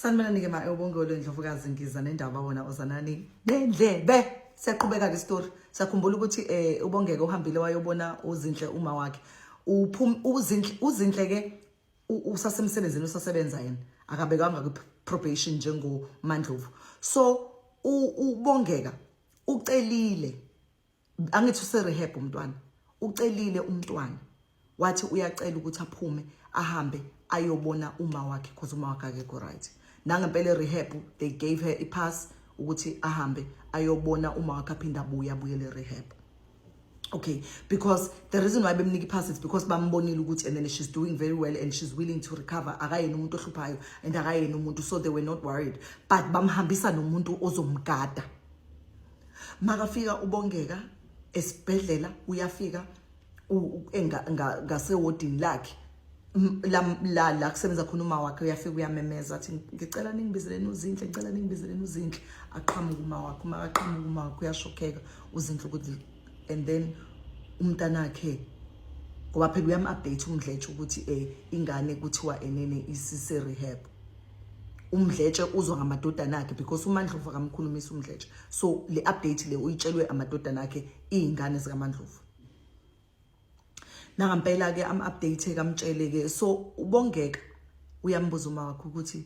Sanibonani ke ma ubongolo Ndlovukazi ngiza nendaba wona ozanani nendlebe. Siyaqhubeka ke story. Siyakhumbula ukuthi eh ubongeke uhambile wayobona uZinhle uma wakhe. Uphum uZinhle uZinhle ke usasemsebenzini usasebenza yena. Akabekanga ku probation njengo Mandlovu. So ubongeka ucelile angithi use-rehab umntwana ucelile umntwana wathi uyacela ukuthi aphume ahambe ayobona uma wakhe because uma wakhe akekho right nangempela e-rehab they gave her i-pass ukuthi ahambe ayobona uma wakhe aphinde abuye abuyele e-rehab okay because the reason why bemnika ipass is because bambonile ukuthi and then she's doing very well and she's willing to recover akayena umuntu ohluphayo and akayena umuntu so they were not worried but bamhambisa nomuntu ozomgada Makafika ubongeka esibhedlela uyafika ngasewodini lakhe la la la kusebenza khona uma wakhe uyafika uyamemeza athi ngicela ningibizeleni uzinhle ngicela ningibizeleni uzinhle aqhamuka uma wakhe uma aqhamuka uma wakhe uyashokheka uzinhle ukuthi and then umntanakhe ngoba phela uyam-update umdletshe ukuthi um ingane kuthiwa enene isise-rehab umdletshe uzwa ngamadodana akhe because umandlovu akamkhulumisa umdletshe so le update le uyitshelwe amadodana akhe iy'ngane zikamandlovu nangampela ke am update kamtshele ke so ubongeka uyambuza uma wakhe ukuthi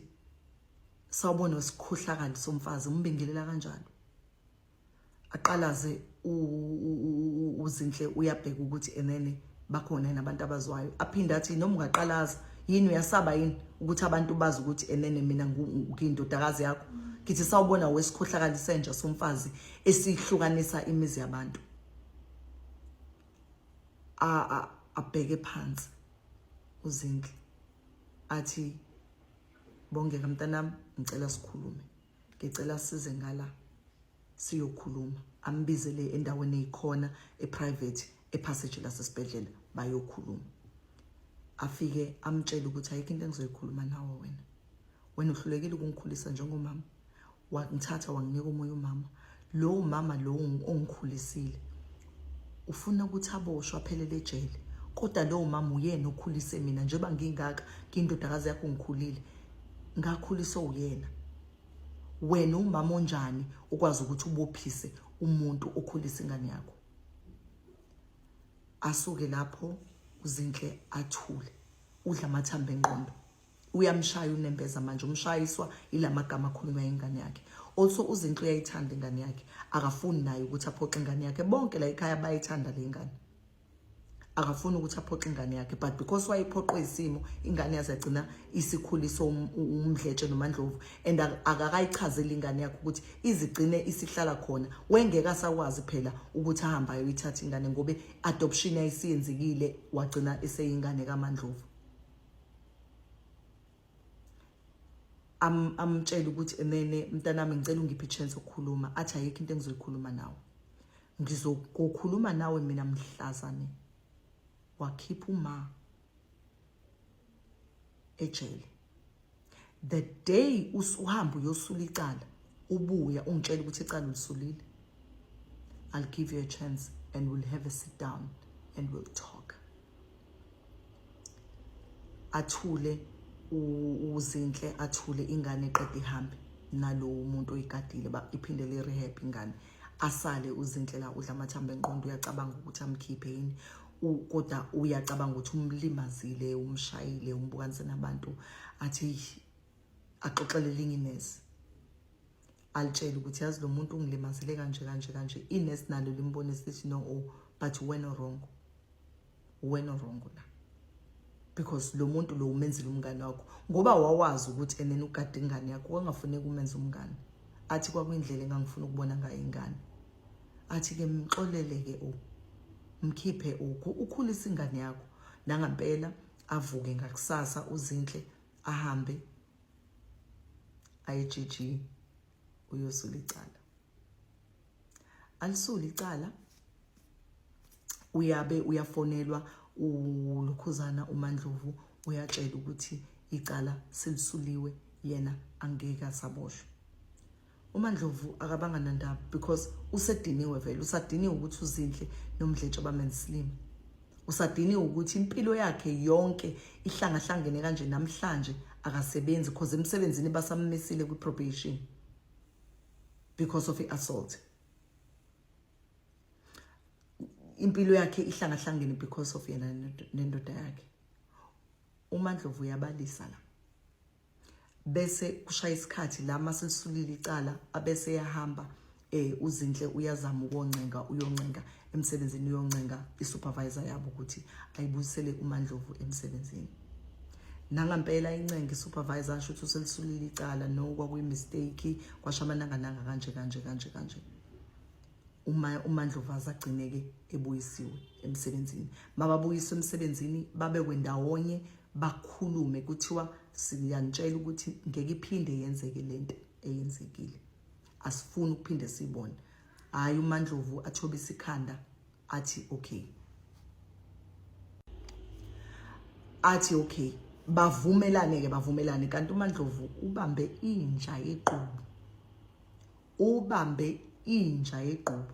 sawubona sikhohlakali somfazi umbingelela kanjalo aqalaze uzinhle uyabheka ukuthi enene bakhona yini abantu abazwayo aphinde athi noma ungaqalaza yini uyasaba yini ukuthi abantu bazi ukuthi enene mina ngiyindodakazi yakho ngithi sawubona wesikhohlakali senja somfazi esihlukanisa imizi yabantu abheke phansi uzinhle athi bongeka mntanami ngicela sikhulume ngicela size ngala siyokhuluma ambizele endaweni eyikhona eprivate epassage lasesibhedlela bayokhuluma afike amtshele ukuthi ayikho into engizoyikhuluma nawe wena wena uhlulekile ukungikhulisa njengomama wangithatha wanginika omunye umama lowo mama lo ongikhulisile ufuna ukuthi aboshwe aphelele ejele kodwa lowo mama uyena okhulise mina njengoba ngingaka ngiyindodakazi yakho ngikhulile ngakhuliswa uyena wena umama onjani ukwazi ukuthi ubophise umuntu okhulisa ingane yakho asuke lapho uzinhle athule udla amathambo engqondo uyamshaya unembeza manje umshayiswa ilamagama akhulunywa ingane yakhe also uzinhle uyayithanda ingane yakhe akafuni naye ukuthi aphoxe ingane yakhe bonke la ekhaya bayithanda le ngane akafuni ukuthi aphoxe ingane yakhe but because wayephoqwe isimo ingane yaze yagcina isikhuliswa um, umdletshe nomandlovu and akakayichazeli ingane yakhe ukuthi izigcine isihlala khona wengeke asakwazi phela ukuthi ahambe ayoyithatha ingane ngobe adoption yayisiyenzekile wagcina eseyingane kamandlovu am amtshela ukuthi enene mntanami ngicela ungiphe ichance ukukhuluma athi ayikho into engizoyikhuluma nawe ngizokukhuluma nawe mina mhlazane wakhipha uma ejele the day usuhamba uyosula icala ubuya ungitshela ukuthi icala ulisulile I'll give you a chance and we'll have a sit down and we'll talk athule uzinhle athule ingane eqeda ihambe nalowo muntu oyigadile iphinde le rehab ingane asale uzinhle la udla amathambo enqondo uyacabanga ukuthi amkhiphe yini kodwa uyacabanga ukuthi umlimazile umshayile umbukanise nabantu athi axoxele elinye inesi alitshele ukuthi yazi lo muntu ungilimazile kanje kanje kanje inesi nalo limbonise lithi no oh but wena wrong wena wrong la because lo muntu lo umenzile umngane wakho ngoba wawazi ukuthi enene ugade ingane yakho kwangafuneka umenze umngane athi kwakuyindlela engangifuna ukubona ngayo ingane athi ke mxolele ke u mkhiphe ukho ukhulisa ingane yakho nangampela avuke ngakusasa uzinhle ahambe aye GG uyosula icala alisule icala uyabe uyafonelwa ulokhuzana uMandlovu uyatshela ukuthi icala selisuliwe yena angeke asaboshwa uMandlovu akabanga nandaba because usediniwe vele usadiniwe ukuthi uzinhle nomdletshe bamenza isilima usadiniwe ukuthi impilo yakhe yonke ihlangahlangene kanje namhlanje Akasebenzi because emsebenzini basammisile kwi-probation because of i-assault. Impilo yakhe ihlangahlangene because of yena nendoda yakhe. UMandlovu uyabalisa la, bese kushaya isikhathi la maselisulile icala, abese yahamba uZinhle uyazama ukoncenga, uyoncenga emsebenzini, uyoncenga isupervisor yabo ukuthi ayibuyisele uMandlovu emsebenzini. Nangampela incenga isupervisor, asho ukuthi uselisulile icala, no, kwakuyi mistake, kwasho amanangananga kanje kanje kanje kanje. Uma uMandlovu azagcineke ebuyisiwe emsebenzini, mababuyiswe emsebenzini, babekwe ndawonye, bakhulume, kuthiwa siyanitshela ukuthi ngeke iphinde yenzeke lento eyenzekile, asifuni ukuphinde sibone. Hayi, uMandlovu athobisa ikhanda, athi okay, athi okay, bavumelane ke, bavumelane. Kanti uMandlovu ubambe inja yequbu, ubambe inja yequbu.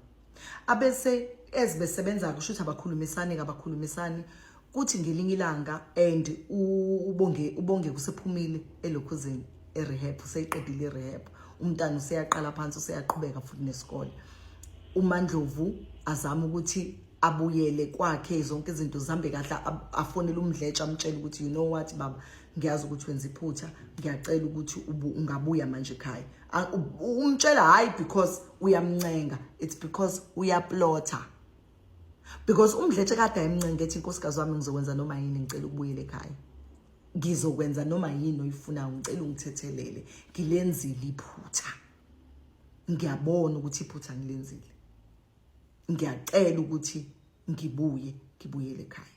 Abese ezibesebenza, kusho ukuthi abakhulumisani, abakhulumisani. Kuthi ngelinye ilanga and ubonge kusephumile elokhuzeni e-rehab, useyiqedile i-rehab, umntana useyaqala phansi, useyaqhubeka futhi nesikole. UMandlovu azama ukuthi abuyele kwakhe, zonke izinto zihambe kahle, afonele uMdletshe, amtshele ukuthi, "You know what, baba, ngiyazi ukuthi wenza iphutha, ngiyacela ukuthi ungabuya manje ekhaya." Umtshela hayi because uyamncenga, it's because uyaplota, because uMdletshe kade ayimncenga, ethi, "Inkosikazi wami, ngizokwenza noma yini, ngicela ukubuyela ekhaya, ngizokwenza noma yini oyifunayo, ngicela ungithethelele, ngilenzile iphutha, ngiyabona ukuthi iphutha ngilenzile, ngiyacela ukuthi ngibuye, ngibuyele ekhaya."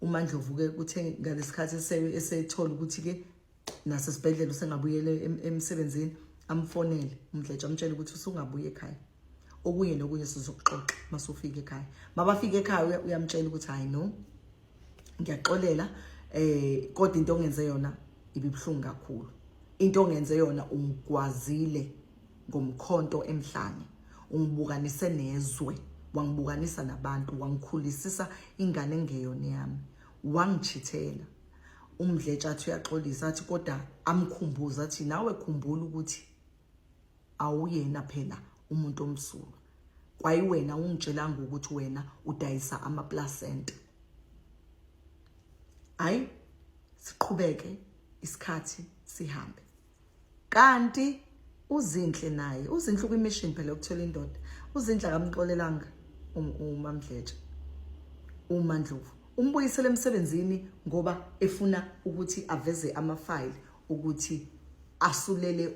UMandlovu ke kuthe ngalesikhathi esethola ukuthi ke nasesibhedlela usengabuyele emsebenzini, amfonele uMdletshe, amtshele ukuthi usungabuya ekhaya, okunye nokunye sizokuxoxa masufika ekhaya. Mabafika ekhaya, uyamtshela ukuthi, "Hayi no, ngiyaxolela, kodwa into ongenze yona ibibhlungu kakhulu. Into ongenze yona, ungigwazile ngomkhonto emhlane, ungibukanise nezwe, wangibukanisa nabantu, wangikhulisisa ingane engeyona yami, wangichithela." UMdletshe athi uyaxolisa, athi kodwa amkhumbuza, athi, "Nawe khumbula ukuthi awuyena phela umuntu omsulwa, kwayiwena ungitshelanga ukuthi wena udayisa amaplacenta." Hayi, siqhubeke isikhathi sihambe. Kanti uZinhle naye, uZinhle kwimission phela yokuthola indoda. UZinhle akamxolelanga uMamdletshe. UMandlovu umbuyisele emsebenzini ngoba efuna ukuthi aveze amafayili ukuthi asulele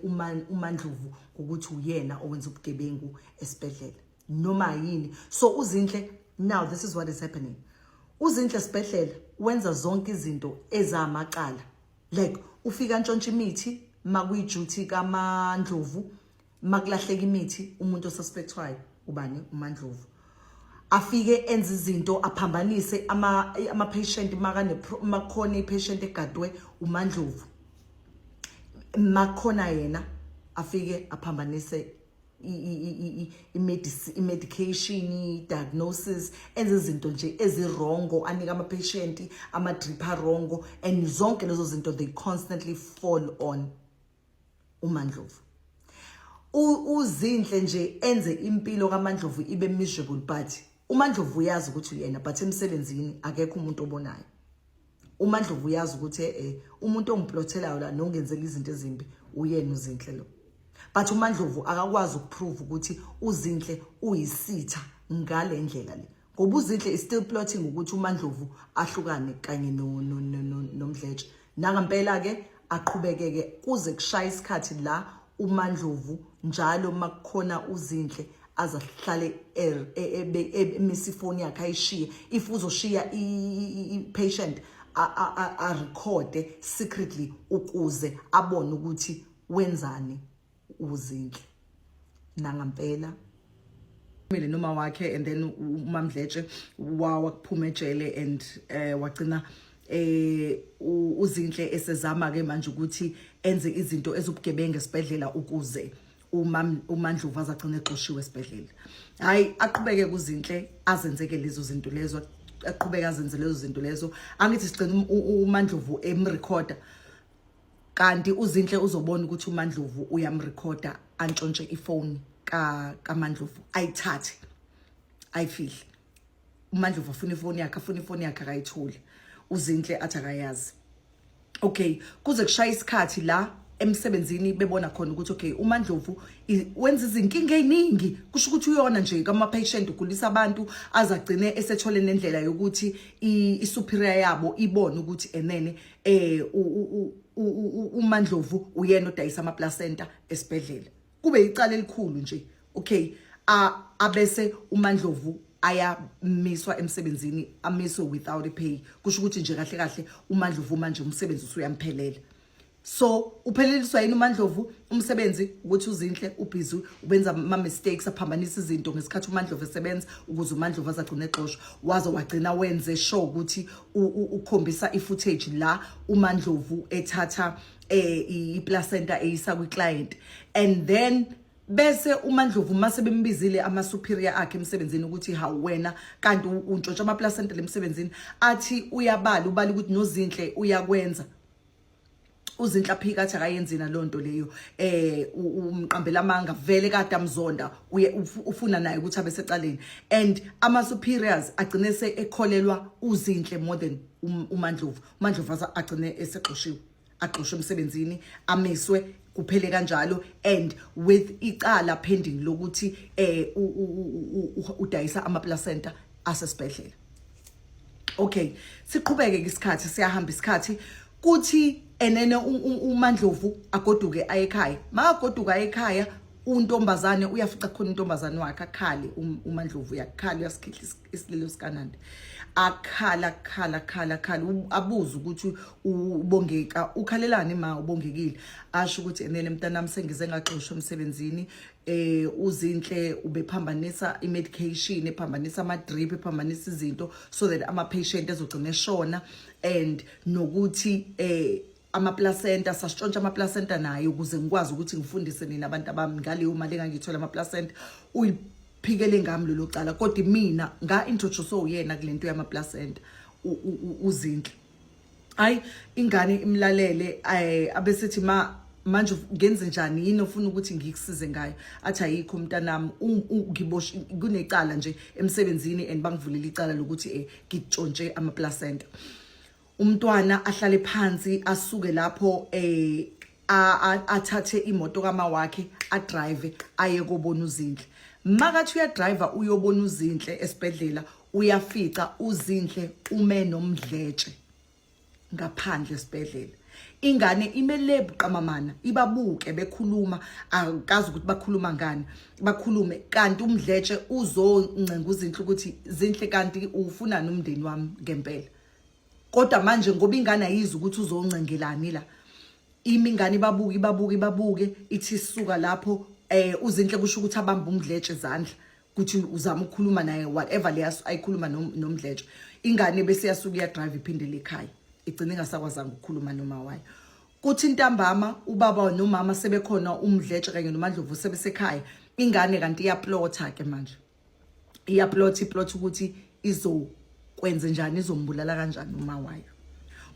uMandlovu ukuthi uyena owenza ubugebengu esibhedlela noma yini. So uZinhle now, this is what is happening, uZinhle esibhedlela wenza zonke izinto ezamacala, like ufika ntshontsha imithi makuyi-duty kaMandlovu. Makulahleka imithi, umuntu osuspectwayo ubani? UMandlovu. Afike enze izinto, aphambanise ama patient, makane makhona i-patient egadwe uMandlovu, makhona yena afike aphambanise i-medication, i-diagnosis, enze izinto nje ezi-wrong, anika ama-patient ama-drip a-wrong, and zonke lezo zinto, they constantly fall on uMandlovu. UZinhle nje enze impilo kaMandlovu ibe miserable, but uMandlovu uyazi ukuthi uyena, but emsebenzini akekho umuntu obonayo. UMandlovu uyazi ukuthi umuntu ongiplothelayo la nongenzela izinto ezimbi uyena uZinhle lo, but uMandlovu akakwazi ukuprove ukuthi uZinhle uyisitha ngale ndlela le, ngoba uZinhle is still plotting ukuthi uMandlovu ahlukane kanye noMdletshe. Nangampela ke aqhubekeke kuze kushaya isikhathi la uMandlovu njalo makukhona uZinhle azahlale emisa ifoni yakhe, ayishiye. If uzoshiya i-patient, a-recorde secretly ukuze abone ukuthi wenzani uZinhle. Nangampela mele noma wakhe, and then uMamdletshe wakuphuma ejele and wagcina uZinhle esezama ke manje ukuthi enze izinto ezobugebengu esibhedlela ukuze uMandlovu azagcina exoshiwe esibhedlela. Hayi, aqhubeke kuZinhle, azenzeke lezo zinto lezo. Aqhubeka azenze lezo zinto lezo. Angithi sigcina uMandlovu emrecorda, kanti uZinhle uzobona ukuthi uMandlovu uyamrecorda, antshontshe ifoni ka kaMandlovu, ayithathe ayifihle. UMandlovu afuna ifoni yakhe, afuna ifoni yakhe, akayitholi. UZinhle athi akayazi. Okay, kuze kushaya isikhathi la emsebenzini bebona khona ukuthi okay, uMandlovu wenza izinkinga eziningi, kusho ukuthi uyona nje kama patient, ugulisa abantu, azagcine esethole nendlela yokuthi i-superior yabo ibone ukuthi enene uMandlovu uyena odayisa ama placenta esibhedlela. Kube icala elikhulu nje. Okay, abese uMandlovu ayamiswa emsebenzini, amiswe without a pay. Kusho ukuthi nje kahle kahle uMandlovu manje umsebenzi usuyamphelela. So upheleliswa yini uMandlovu umsebenzi? Ukuthi uZinhle ubhizi ubenza ama mistakes, aphambanisa izinto ngesikhathi uMandlovu esebenza, ukuze uMandlovu azagcina exoshwa. Waze wagcina wenze sure ukuthi ukhombisa ifootage la uMandlovu ethatha iplacenta eyisa kwi-client, and then bese uMandlovu mase bembizile ama superior akhe emsebenzini ukuthi hawu wena, kanti untshontsha ama placenta lemsebenzini, athi uyabala, ubala ukuthi noZinhle uyakwenza. UZinhle aphika, athi akayenzi na lonto leyo, umqambela amanga vele, kade amzonda, uye ufuna naye ukuthi abe secaleni, and ama superiors agcine se ekholelwa uZinhle more than uMandlovu. UMandlovu agcine esexoshiwe, axoshwe emsebenzini, amiswe, kuphele kanjalo, and with icala pending lokuthi udayisa ama placenta asesibhedlela. Okay, siqhubeke isikhathi, siyahamba isikhathi, kuthi enene uMandlovu agoduke aye ekhaya. Makagoduka ekhaya, untombazane uyafica khona intombazane wakhe, akhale uMandlovu, uyakhala, uyasikhihla isililo sikanandi, akhala, khala, khala, khala, abuze ukuthi uBongeka ukhalelani ma uBongekile, asho ukuthi enene mntanami, sengize ngaxoshwa emsebenzini, uZinhle ubephambanisa imedication, ephambanisa ama drip, ephambanisa izinto so that ama patient ezogcina eshona, and nokuthi ama-placenta sasitshontsha ama-placenta naye ukuze ngikwazi ukuthi ngifundise nina abantu abami ngaleyo mali engangiyithola ama-placenta. Uyiphikele ngami lelo cala, kodwa mina nga-introduce uyena kule nto yama-placenta uZinhle. Hayi, ingane imlalele, abesethi ma manje ngenze njani, yini ofuna ukuthi ngikusize ngayo? Athi ayikho mntanami, ngibosh kunecala nje emsebenzini and bangivulile icala lokuthi ngitshontshe ama-placenta. Umntwana ahlale phansi, asuke lapho, athathe imoto kama wakhe, adrive aye kobona uZinhle. Makathi uyadriver uyobona uZinhle esibhedlela, uyafica uZinhle ume noMdletshe ngaphandle esibhedlela. Ingane imele buqamamana, ibabuke bekhuluma, akazi ukuthi bakhuluma ngani, bakhulume kanti uMdletshe uzoncenga uZinhle ukuthi Zinhle, kanti ufunani umndeni wami ngempela? Kodwa manje ngoba ingane ayizwa ukuthi uzoncengelani la, imi ingane ibabuke, ibabuke, ibabuke, ithi isuka lapho, uZinhle kusho ukuthi abamba uMdletshe izandla kuthi uzama ukukhuluma naye, whatever le ayikhuluma noMdletshe. Ingane bese yasuka iya drive, iphindele ekhaya, igcine ingasakwazanga ukukhuluma noma wayo. Kuthi ntambama ubaba nomama sebekhona, uMdletshe kanye noMandlovu sebesekhaya, ingane kanti iyaplotha ke manje, iyaplot, iplot ukuthi izokwenza njani, izombulala kanjani uma wayo,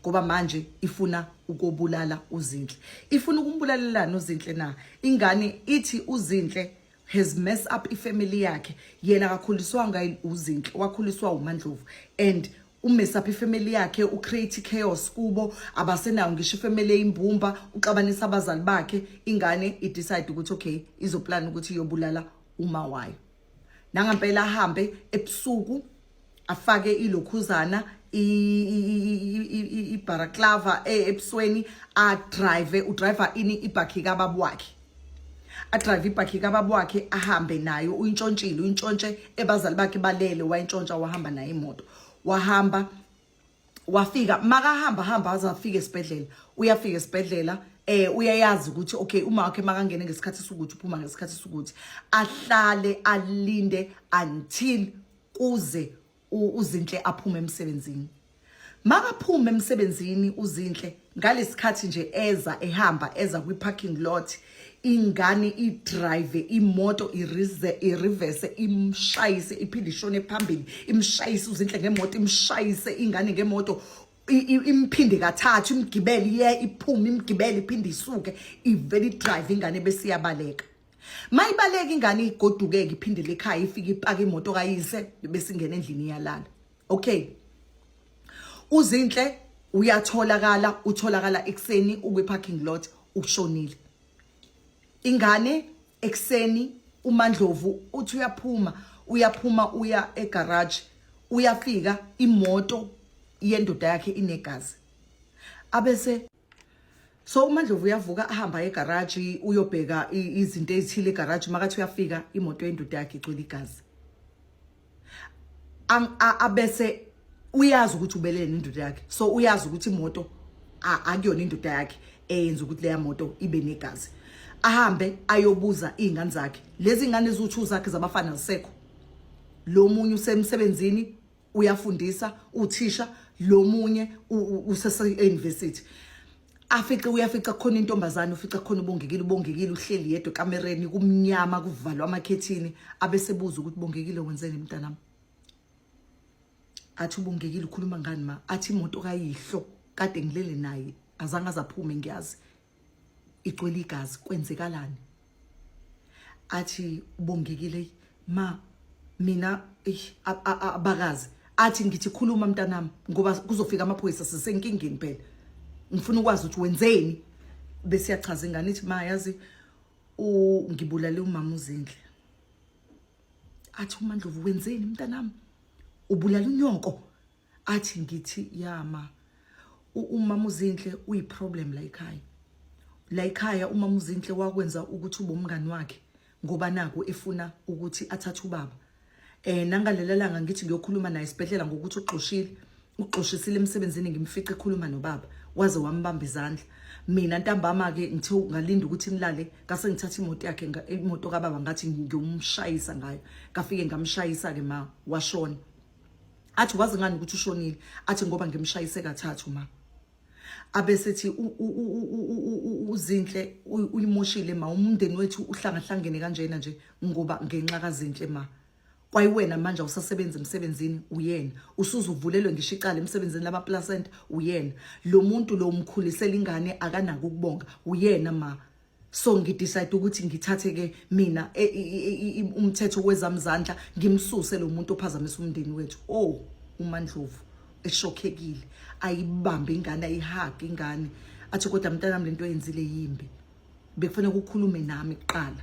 ngoba manje ifuna ukobulala uZinhle. Ifuna ukumbulalelana uZinhle na? Ingane ithi uZinhle has messed up ifamily yakhe. Yena akakhuliswanga uZinhle, wakhuliswa uMandlovu, and umess up ifamily yakhe, ucreate chaos kubo, abasenayo ngisho ifamily eyimbumba, uxabanisa abazali bakhe. Ingane idecide ukuthi okay, izoplan ukuthi iyobulala uma wayo. Nangampela ahambe ebusuku, afake ilokhuzana, ibalaclava ebusweni, adrive, udriver ini ibakkie kababa wakhe, adrive ibakkie kababa wakhe, ahambe nayo, uyintshontshile, uyintshontshe ebazali bakhe balele, wayintshontsha, wahamba nayo imoto, wahamba wafika. Makahamba hamba aze afike esibhedlela, uyafika esibhedlela, uyayazi ukuthi okay, uma wakhe makangene ngesikhathi sokuthi uphuma ngesikhathi sokuthi, ahlale alinde until kuze uZinhle aphume emsebenzini. Makaphuma emsebenzini uZinhle ngalesikhathi nje eza ehamba eza kwi parking lot ingane idrive imoto irize ireverse imshayise iphinde ishone phambili imshayise uZinhle ngemoto imshayise ingane ngemoto imphinde kathathu imgibele iye iphume imgibele iphinde isuke ivele idrive ingane bese iyabaleka. Mayibaleka ingane igodukeke iphindele ekhaya ifike ipaka imoto kayise bese ingena endlini iyalala. Okay. Uzinhle uyatholakala utholakala ekseni ukwi parking lot ushonile. Ingane ekseni uMandlovu uthi uyaphuma uyaphuma uya egarage uyafika imoto yendoda yakhe inegazi. Abese So uMandlovu uyavuka ahamba egaraji uyobheka izinto ezithile egaraji makathi uyafika imoto yendoda yakhe igcwele igazi. Abese uyazi ukuthi ubelele nendoda yakhe. So uyazi ukuthi imoto akuyona indoda yakhe eyenza ukuthi leya moto ibe negazi. Ahambe ayobuza izingane zakhe. Lezi ngane eziwu2 zakhe zabafana zisekho. Lo munye usemsebenzini uyafundisa uthisha lo munye usese university afice uyafica khona intombazane ufica khona ubongekile ubongekile uhleli yedwa ekamereni kumnyama kuvalwa amakhethini abesebuza ukuthi bongekile wenzeni mntanami athi ubongekile ukhuluma ngani ma athi imoto kayihlo kade ngilele naye azange azaphume ngiyazi igcwele igazi kwenzekalani athi ubongekile ma mina abakazi athi ngithi khuluma mntanami ngoba kuzofika amaphoyisa sisenkingeni phela ngifuna ukwazi ukuthi wenzeni bese yachaza ingane ithi ma yazi ungibulale umama uZindle athi uMandlovu wenzeni mntanami ubulala unyoko athi ngithi yama umama uZinhle uyiproblem la ekhaya la ekhaya umama uZinhle wakwenza ukuthi ube umngani wakhe ngoba naku efuna ukuthi athathe ubaba eh nangalela langa ngithi ngiyokhuluma naye esibhedlela ngokuthi uxoshile uxoshisile emsebenzini ngimfice ekhuluma nobaba waze wambamba izandla mina ntambama ke ngithe ngalinda ukuthi nilale ngase ngithatha imoto yakhe imoto kababa ngathi ngiyomshayisa ngayo ngafike ngamshayisa ke ma washona athi wazi ngani ukuthi ushonile athi ngoba ngimshayise kathathu ma abesethi uzinhle uyimoshile ma umndeni wethu uhlangahlangene kanjena nje ngoba ngenxa kazinhle ma kwayiwena manje awusasebenzi emsebenzini uyena usuzuvulelwe ngisho icala emsebenzini lama placenta uyena lo muntu lo umkhulisela ingane akanako ukubonga uyena ma so ngidecide ukuthi ngithathe ke mina e, e, e, umthetho kwezamzandla ngimsuse lo muntu ophazamisa umndeni wethu oh uMandlovu eshokhekile ayibambe ingane ayihage ingane athi kodwa mntanami lento oyenzile yimbi bekufanele ukukhulume nami kuqala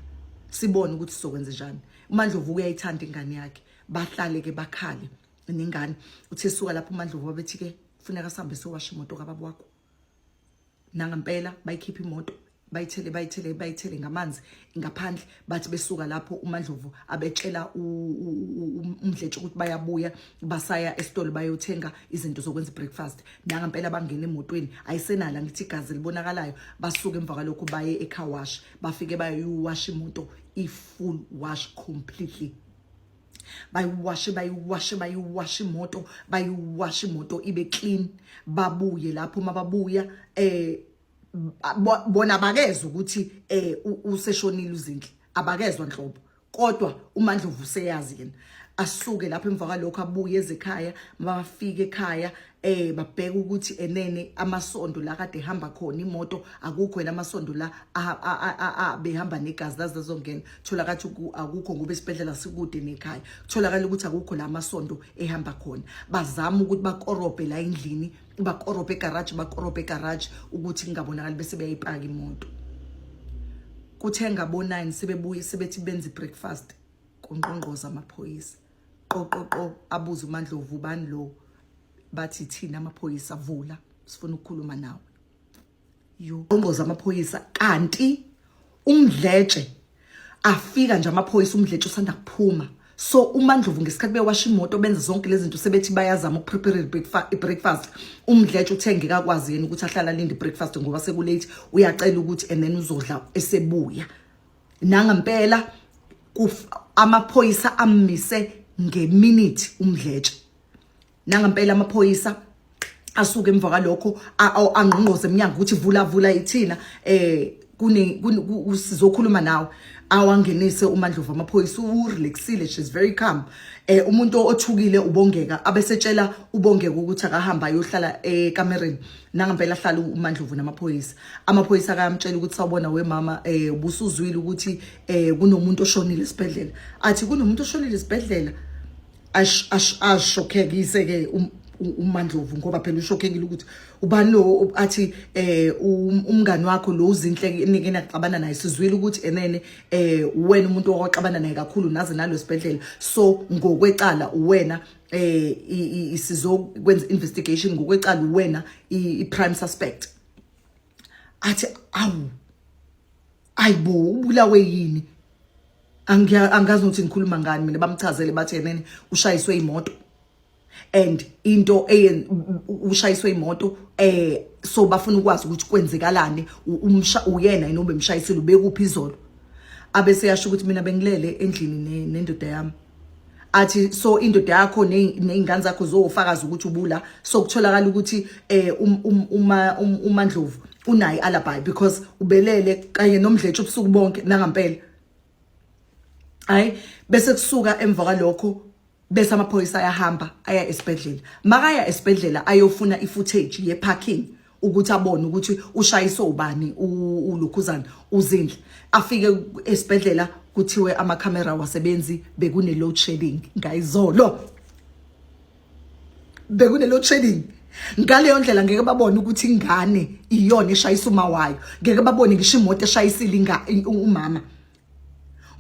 sibone ukuthi sizokwenza njani uMandlovu uyayithanda ingane yakhe bahlale ke bakhale nengane uthe suka lapho uMandlovu wabethi ke kufuneka sihambe sowasha imoto kababa wakho nangempela bayikhipha imoto bayithele bayithele bayithele ngamanzi ngaphandle bathi besuka lapho uMandlovu abetshela umdletshe ukuthi bayabuya basaya esitolo bayothenga izinto zokwenza breakfast nangempela bangena emotweni ayisenala ngithi igazi libonakalayo basuka emva kwalokho baye ecar wash bafike bayoyiwasha imoto i-full wash completely bayiwashe bayiwashe bayiwashe imoto bayiwashe imoto ibe clean babuye lapho mababuya eh bona bakezwa ukuthi eh useshonile uZinhle abakezwa nhlobo kodwa uMandlovu useyazi yena asuke lapho emva kwalokho abuye ezekhaya mabafike ekhaya eh babheka ukuthi enene amasondo la kade ehamba khona imoto akukho yena amasondo la behamba negazi laze lazongena tholakala ukuthi akukho ngoba isibhedlela sikude nekhaya tholakala ukuthi akukho la amasondo ehamba khona bazama ukuthi bakorobhe la endlini bakorobhe egarage bakorobhe egarage ukuthi kungabonakali bese beyayipaka imoto kuthe ngabo 9 sebebuye sebethi benza breakfast kunqonqoza amaphoyisa qoqoqo abuza uMandlovu ubani lo bathi thina amaphoyisa vula sifuna ukukhuluma nawe yo ngqongqoza amaphoyisa kanti umdletshe afika nje amaphoyisa umdletshe usanda kuphuma so uMandlovu ngesikhathi bewasha imoto benza zonke lezi zinto sebethi bayazama ukuprepare i-breakfast umdletshe uthe ngekakwazi yena ukuthi ahlala alinde i-breakfast ngoba sekulate uyacela ukuthi and then uzodla esebuya nangempela amaphoyisa ammise ngeminute umdletshe nangempela amaphoyisa Asuke emva kwalokho angqongqoze eminyango ukuthi vula, vula, ithina kune sizokhuluma nawe. Awangenise uMandlovu amaphoyisa. Urelaxile, she's very calm. Umuntu othukile uBongeka, abesetshela uBongeka ukuthi akahamba ayohlala ekamereni. Nangempela ahlala uMandlovu namaphoyisa. Amaphoyisa akayamtshela ukuthi, "Sawubona wemama, ubusuzwile ukuthi kunomuntu oshonile esibhedlela?" Athi, "Kunomuntu oshonile esibhedlela?" Ashokhekise ke uMandlovu, ngoba phela ushokhekile ukuthi ubani lo. Athi, "Umngani wakho lo uZinhle nike naxabana naye. Sizwile ukuthi enene wena umuntu owaxabana naye kakhulu, naze nalo sibhedlela. So ngokwecala wena sizokwenza investigation. Ngokwecala wena i prime suspect." Athi, "Awu, ayibo, ubulawe yini? Angazi ukuthi ngikhuluma ngani mina." Bamchazele, bathi yenene ushayiswe imoto and into eyen ushayiswe imoto, so bafuna ukwazi ukuthi kwenzekalani, umsha uyena yini obemshayisile, ubekuphi izolo. Abese yasho ukuthi, "Mina bengilele endlini nendoda yami." Athi, "So indoda yakho nezingane zakho zofakaza ukuthi ubula?" So kutholakala ukuthi uMandlovu unayo alibi because ubelele kanye noMdletshe ubusuku bonke nangampela. Hayi, bese kusuka emva kwalokho, bese amaphoyisa ayahamba aya esibhedlela. Makaya esibhedlela ayofuna ifootage ye-parking ukuthi abone ukuthi ushayiswe ubani uLukhuzana uZindle. Afike esibhedlela, kuthiwe amakhamera wasebenzi, bekune load shedding ngayizolo, bekune load shedding. Ngaleyo ndlela ngeke babone ukuthi ingane iyona eshayisa uma wayo, ngeke babone ngisho imoto eshayisile umama,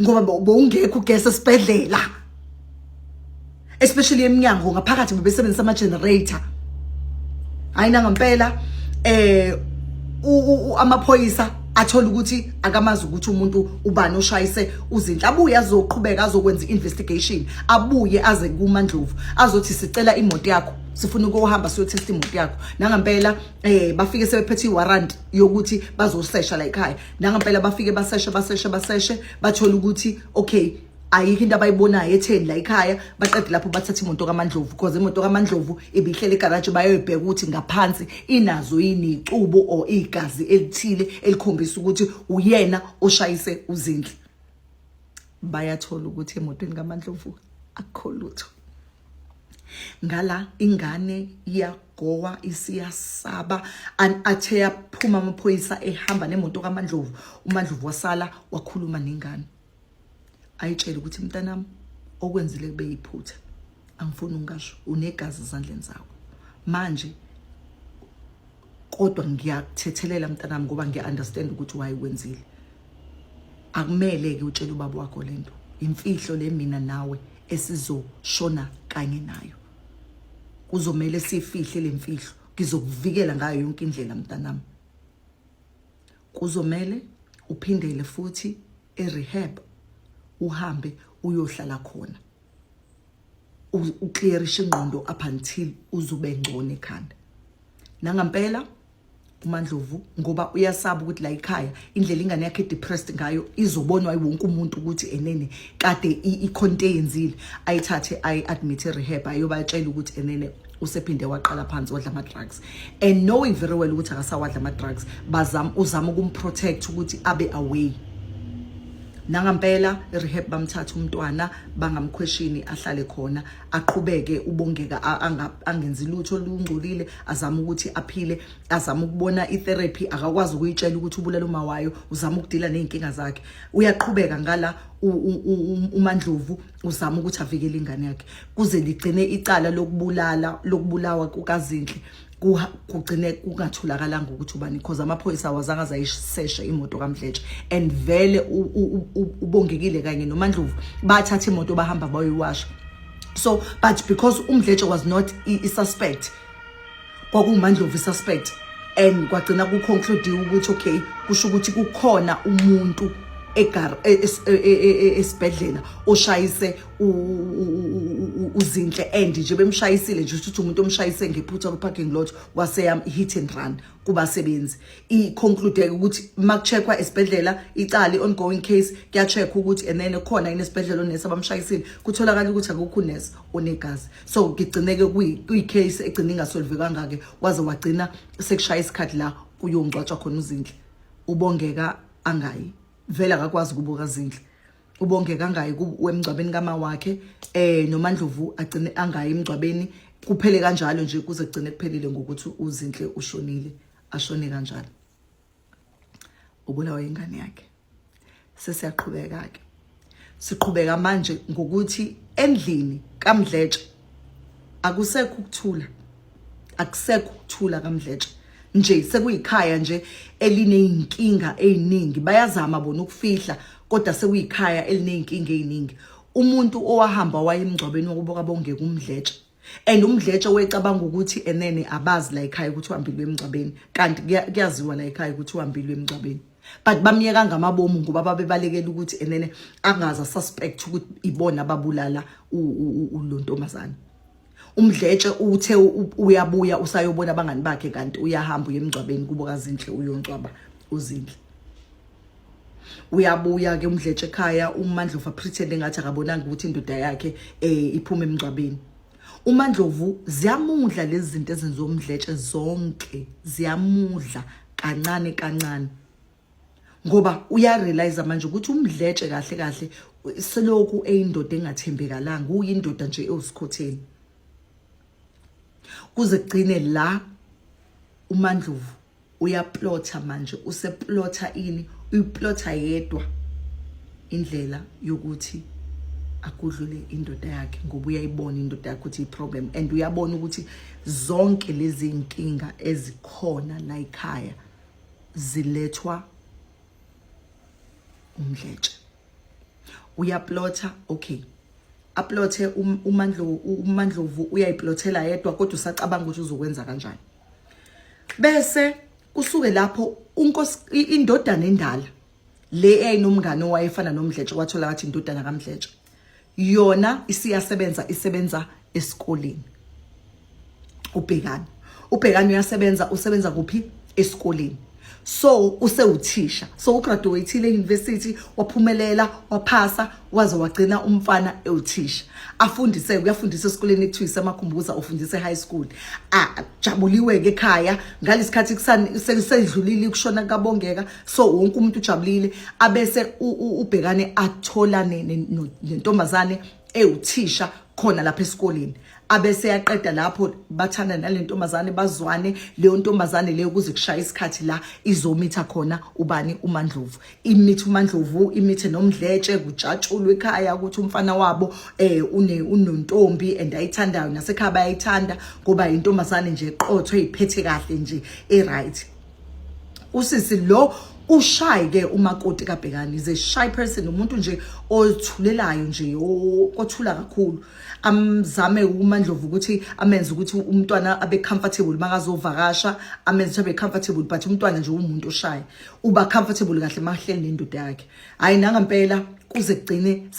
ngoba bowungekho ugesi esibhedlela, especially eminyango ngaphakathi bebesebenzisa ama generator. Hayi, nangampela amaphoyisa athola ukuthi akamazi ukuthi umuntu ubani oshayise uZinhle. Abuye azoqhubeka azokwenza investigation. Abuye aze kuMandlovu azothi, "Sicela imoto yakho, sifuna ukuhamba siyotest imoto yakho." Nangampela bafike sebephethe iwarrant yokuthi bazosesha la ekhaya. Nangampela bafike baseshe, baseshe, baseshe, bathola ukuthi okay, ayikho into abayibonayo etheni la ekhaya. Baqede lapho bathatha imoto kaMandlovu, because imoto kaMandlovu ibihlele egarage. Bayoyibheka ukuthi ngaphansi inazo yini icubo or igazi elithile elikhombisa ukuthi uyena oshayise uZindle. Bayathola ukuthi emotweni kaMandlovu akukho lutho. Ngala ingane iyagowa, isiyasaba. Athe yaphuma amaphoyisa ehamba nemoto kaMandlovu, uMandlovu wasala wakhuluma nengane, ayitshela ukuthi, "Mntanami, okwenzile kube yiphutha. Angifuni ungasho, unegazi ezandleni zakho manje, kodwa ngiyakuthethelela mntanami, ngoba ngiya-understand ukuthi why kwenzile. Akumele ke utshele ubaba wakho lento, imfihlo le mina nawe esizoshona kanye nayo. Kuzomela sifihle lemfihlo. Ngizokuvikela ngayo yonke indlela mntanami. Kuzomela uphindele futhi e-rehab, uhambe uyohlala khona, uclearishe ingqondo up until uzube ngcono ekhanda." Nangampela uMandlovu, ngoba uyasaba ukuthi la ekhaya indlela ingane yakhe depressed ngayo izobonwa wonke umuntu ukuthi enene kade ikhonto eyenzile, ayithathe ayi-admit e-rehab, ayobatshela ukuthi enene usephinde waqala phansi wadla ama-drugs, and knowing very well ukuthi akasawadla ama-drugs. Bazama, uzama ukumprotect ukuthi abe away. Nangampela i-rehab bamthatha umntwana, bangamquestioni, ahlale khona, aqhubeke uBongeka angenzi lutho olungcolile, azama ukuthi aphile, azama ukubona i-therapy. Akakwazi ukuyitshela ukuthi ubulala uma wayo, uzama ukudila ney'nkinga zakhe, uyaqhubeka. Ngala uMandlovu uzama ukuthi avikele ingane yakhe kuze ligcine icala lokubulala, lokubulawa kukaZinhle kugcine kungatholakalanga ukuthi ubani, because amaphoyisa awazange azayisesha imoto kaMdletshe. And vele uBongekile kanye noMandlovu bathatha imoto bahamba bayoyiwasha. So but because uMdletshe was not i-suspect, kwakuwuMandlovu i-suspect, and kwagcina kuconclude ukuthi okay, kusho ukuthi kukhona umuntu. egar e, e, e, esibhedlela oshayise uZinhle and nje bemshayisile nje ukuthi umuntu omshayise ngephutha ku parking lot waseyam hit and run kubasebenzi. I-conclude ukuthi makucheckwa esibhedlela icala, i-ongoing case, kuyacheckwa ukuthi and then khona yini esibhedlela onesi abamshayisile, kutholakala ukuthi akukho unesi onegazi. So kugcineke kuyi-case egcina ingasolvekanga-ke, waze wagcina sekushaya isikhathi la kuyongcwatshwa khona uZinhle. Ubongeka angayi, vele akakwazi ukubuka Zinhle. Ubongeka angayi emngcwabeni kama wakhe, noMandlovu agcine angayi emngcwabeni. Kuphele kanjalo nje, kuze kugcine kuphelile ngokuthi uZinhle ushonile, ashone kanjalo, ubulawa ingane yakhe. Sesiyaqhubeka ke, siqhubeka manje ngokuthi endlini kaMdletshe akusekho ukuthula, akusekho ukuthula kaMdletshe nje, sekuyikhaya nje elineyinkinga eziningi. Bayazama bona ukufihla, kodwa sekuyikhaya elineyinkinga eziningi. Umuntu owahamba waye emngcwabeni wokubo kaBongeka uMdletshe, and uMdletshe wecabanga ukuthi enene abazi la ekhaya ukuthi uhambile emngcwabeni, kanti kuyaziwa la ekhaya ukuthi uhambile emngcwabeni, but bamyeka ngamabomu ngoba babebalekela ukuthi enene angaza suspect ukuthi ibona ababulala ulontombazana. UMdletshe uthe uyabuya usayobona abangani bakhe, kanti uyahamba uye emngcwabeni kubo kaZinhle, uyongcwaba uZinhle. Uyabuya ke uMdletshe ekhaya, uMandlovu pretend engathi akabonanga ukuthi indoda yakhe iphuma emngcwabeni. UMandlovu ziyamudla lezi zinto ezenziwa uMdletshe zonke, ziyamudla kancane kancane, ngoba uyarealize manje ukuthi uMdletshe kahle kahle selokhu eyindoda engathembekalanga, uyindoda nje ewusikhotheni. Kuze kugcine la uMandlovu uyaplotha manje, useplotha ini, uyiplotha yedwa indlela yokuthi akudlule indoda yakhe, ngoba uyayibona indoda yakhe ukuthi i-problem, and uyabona ukuthi zonke lezi inkinga ezikhona la ekhaya zilethwa uMdletshe. Uyaplotha, okay, aplothe uMandlovu, uMandlovu uyayiplothela yedwa, kodwa usacabanga ukuthi uzokwenza kanjani. Bese kusuke lapho unkosi, indodana endala le eyayinomngane owayefana noMdletshe, kwathola ngathi indodana kaMdletshe yona isiyasebenza, isebenza esikoleni. Ubhekani, ubhekani uyasebenza, usebenza kuphi? Esikoleni. So usewuthisha, so ugraduateile e-university, waphumelela, waphasa, waze wagcina umfana ewuthisha, afundise, uyafundisa esikoleni ekuthiwa isemakhumbuza, ufundisa e-high school. Ajabuliwe-ke ekhaya ngalesikhathi sesidlulile ukushona kabongeka, so wonke umuntu ujabulile. Abese ubhekane atholane nentombazane ewuthisha khona lapha esikoleni, abese yaqeda lapho bathanda nale ntombazane, bazwane leyo ntombazane leyo, kuze kushaya isikhathi la izomitha khona ubani? UMandlovu. Imithi uMandlovu, imithe noMdletshe, kujatshulwe ekhaya ukuthi umfana wabo une unontombi and ayithandayo, nasekhaya bayayithanda ngoba intombazane nje eqotho, eyiphethe kahle nje, e-right. Usisi lo ushy ke, umakoti kaBhekani is a shy person, umuntu nje ozithulelayo nje, othula kakhulu. Amzame uMandlovu ukuthi amenze ukuthi umntwana abe comfortable makazovakasha, amenze ukuthi abe comfortable, but umntwana nje umuntu oshy, uba comfortable kahle mahleli nendoda yakhe. Hayi, nangampela kuze kugcine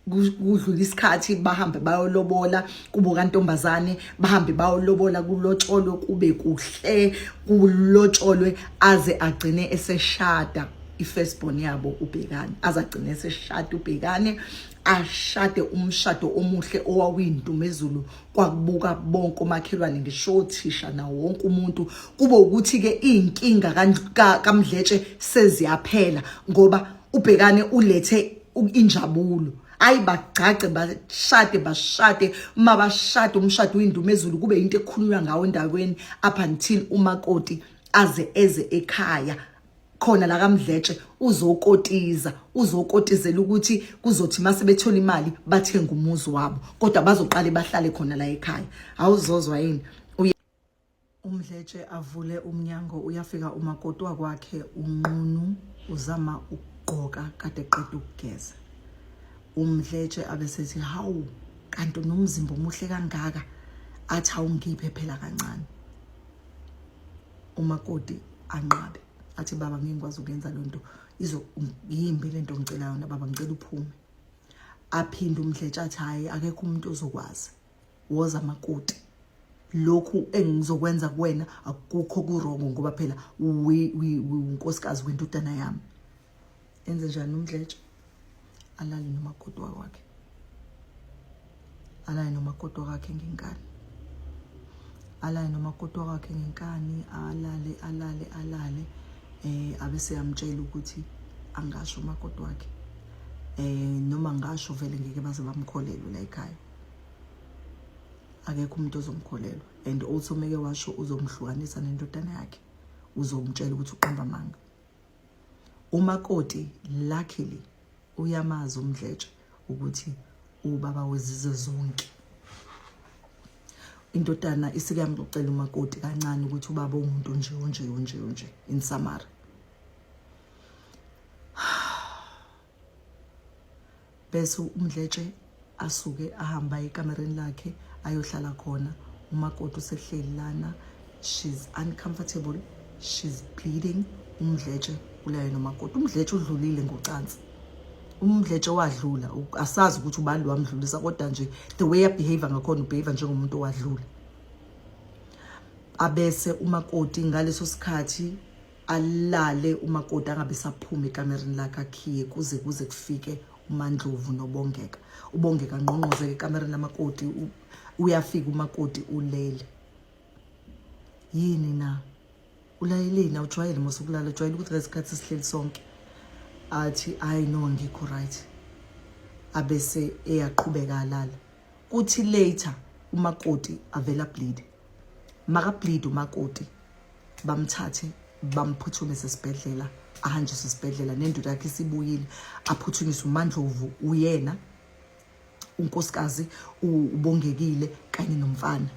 kudlula isikhathi, bahambe bayolobola kubo kantombazane, bahambe bayolobola, kulotsholwe, kube kuhle, kulotsholwe, aze agcine eseshada i-firstborn yabo uBhekane, aze agcine eseshada uBhekane, ashade umshado omuhle owawuyindumezulu, kwakubuka bonke omakhelwane, ngisho othisha nawo wonke umuntu. Kube ukuthi-ke iy'nkinga kaMdletshe seziyaphela ngoba uBhekane ulethe injabulo. Ayi, bagcagce, bashade, bashade, uma bashade umshado uyindumezulu, kube into ekhulunywa ngawo endaweni up until umakoti aze eze ekhaya khona la kaMdletshe uzokotiza, uzokotizela ukuthi kuzothi mase bethola imali bathenga umuzi wabo, kodwa bazoqale bahlale khona la ekhaya. Awuzozwa yini? UMdletshe avule umnyango, uyafika umakoti wakwakhe unqunu, uzama ukugqoka, kade eqeda ukugeza. UMdletshe abesethi, "Hawu, kanti unomzimba omuhle kangaka?" Athi, "Awungiphe phela kancane." Umakoti anqabe. Athi, "Baba, ngeke ngikwazi ukuyenza lo nto, izo yimbi lento, ngicela yona baba, ngicela uphume." Aphinde uMdletshe athi, "Hhayi, akekho umuntu ozokwazi, woza makoti, lokhu engizokwenza kuwena akukho ku-wrong, ngoba phela unkosikazi wendodana yami." Enze njani uMdletshe? Alale nomakoti wakwakhe, alale nomakoti wakhe ngenkani, alale nomakoti wakhe ngenkani, alale, alale, alale. Abese yamtshela ukuthi angasho umakoti wakhe, noma ngasho vele ngeke baze bamkholelwe la ekhaya, akekho umuntu ozomkholelwa, and also meke washo uzomhlukanisa nendodana yakhe, uzomtshela ukuthi uqamba amanga. Umakoti luckily uyamazi uMdletshe ukuthi ubaba wezizwe zonke. Indodana isike yamxoxela umakoti kancane ukuthi ubaba umuntu nje onje onje onje. In summary, bese uMdletshe asuke ahamba ekamereni lakhe ayohlala khona. Umakoti usehleli lana, she's uncomfortable, she's bleeding. UMdletshe ulaye nomakoti. UMdletshe udlulile ngocansi, uMdletshe wadlula, asazi ukuthi ubani lo wamdlulisa, kodwa nje the way a-behave ngakhona, u-behave njengomuntu owadlula. Abese umakoti ngaleso sikhathi alale umakoti, angabe saphuma ekamereni lakhe, akhiye kuze kufike uMandlovu noBongeka. UBongeka ngqongqozeke ekamereni lamakoti, uyafika umakoti ulele. "Yini na? Ulayeleni? Awujwayele mos ukulala, ujwayele ukuthi ngesikhathi sihleli sonke." Athi, "Hayi no, angikho right." Abese eyaqhubeka alala. Kuthi later umakoti avela bleed. Maka bleed umakoti, bamthathe bamphuthumise esibhedlela, ahanjiswe esibhedlela nendoda yakhe isibuyile. Aphuthunyiswe uMandlovu, uyena unkosikazi uBongekile kanye nomfana.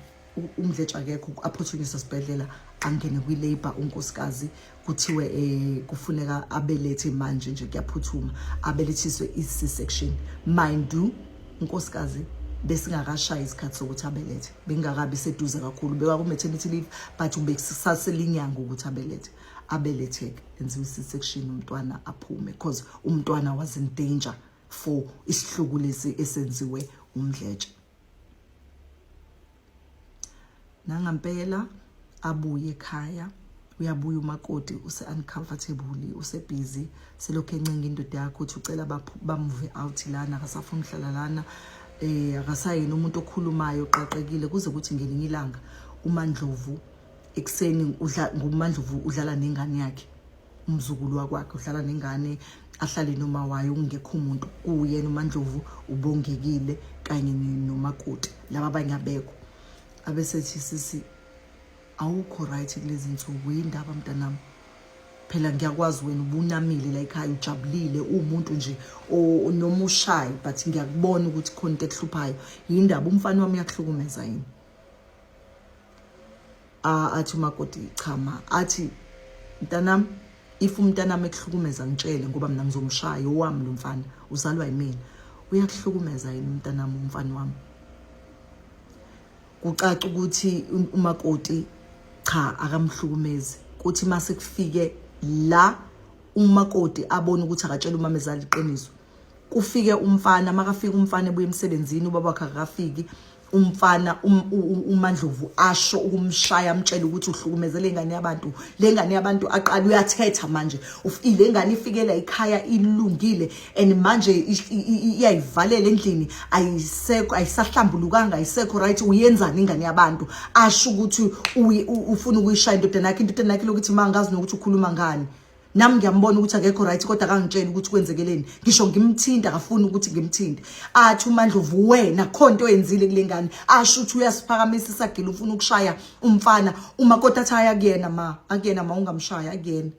UMdletshe akekho. Aphuthunyiswe esibhedlela, angene kwi-labour unkosikazi, kuthiwe kufuneka abelethe manje nje, kuyaphuthuma, abelethiswe i-C-section. Mind you, unkosikazi besingakashayi isikhathi sokuthi abelethe, bengakabi seduze kakhulu, bekaku-maternity leave, but bekusaselinyanga ukuthi abelethe. Abeletheke, enziwe i-C-section, umntwana aphume, because umntwana was in danger for isihluku lesi esenziwe uMdletshe. Nangampela abuye ekhaya, uyabuya umakoti, use uncomfortable, use busy, selokhu encenga indoda yakhe ukuthi ucela ba-move out lana, akasafuni ukuhlala lana, akasayena umuntu okhulumayo, oqaqekile. Kuze kuthi ngelinye ilanga uMandlovu ekuseni udla nguMandlovu, udlala nengane yakhe, umzukulu wakwakhe, udlala nengane, ahlale noma wayo, kungekho umuntu, kuyena uMandlovu, uBongekile kanye nomakoti, laba abanye abekho. Abesethi, "Sisi, awukho right kulezi nsuku, yindaba mntanami? Phela ngiyakwazi wena ubunamile la ekhaya, ujabulile, uwumuntu nje noma ushayi, but ngiyakubona ukuthi khona into ekuhluphayo. Yindaba? Umfana wami uyakuhlukumeza yini?" Athi umakoti, "Cha ma." Athi, "Mntanami, if umntanami ekuhlukumeza ngitshele, ngoba mina ngizomshaya, owami lo mfana, uzalwa yimina. Uyakuhlukumeza yini umntanami, umfana wami?" Kucaca ukuthi umakoti cha, akamhlukumezi. Kuthi mase kufike la umakoti abona ukuthi akatshela umamezala iqiniso, kufike umfana. Makafika umfana ebuya emsebenzini, ubaba wakhe akafiki, umfana uMandlovu asho ukumshaya, amtshela ukuthi uhlukumeze lengane yabantu, lengane yabantu. Aqala uyathetha manje, le ngane ifikela ekhaya ilungile, and manje iyayivalela endlini, ayisekho, ayisahlambulukanga, ayisekho right, uyenzani ingane yabantu? Asho ukuthi ufuna ukuyishaya indodana yakhe. Indodana yakhe lokuthi mangazi nokuthi ukhuluma ngani, nami ngiyambona ukuthi akekho right, kodwa akangitsheli ukuthi kwenzekeleni, ngisho ngimthinta akafuni ukuthi ngimthinte. Athi uMandlovu, "Wena khona into oyenzile kule ngane." Asho ukuthi uyasiphakamisa isagila, ufuna ukushaya umfana. Umakoti athi, "Akuyena ma, akuyena ma, ungamshaya, akuyena,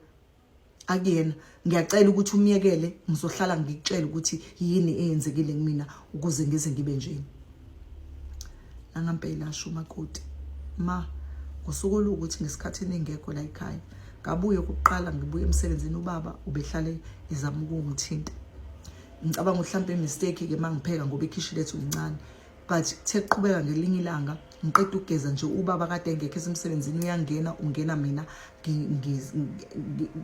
akuyena, ngiyacela ukuthi umyekele, ngizohlala ngikutshela ukuthi yini eyenzekile kumina ukuze ngize ngibe njeni." Nangampela asho umakoti, "Ma, ngosuku olukuthi ngesikhathi ningekho la ekhaya, ngabuye okokuqala ngibuye emsebenzini, ubaba ubehlale ezama ukungithinta. Ngicabanga mhlawumbe i-mistake ke mangipheka, ngoba ikhishi lethu lincane, but kuthe kuqhubeka ngelinye ilanga Ngiqeda ukugeza nje, ubaba kade engekho esemsebenzini, uyangena, ungena mina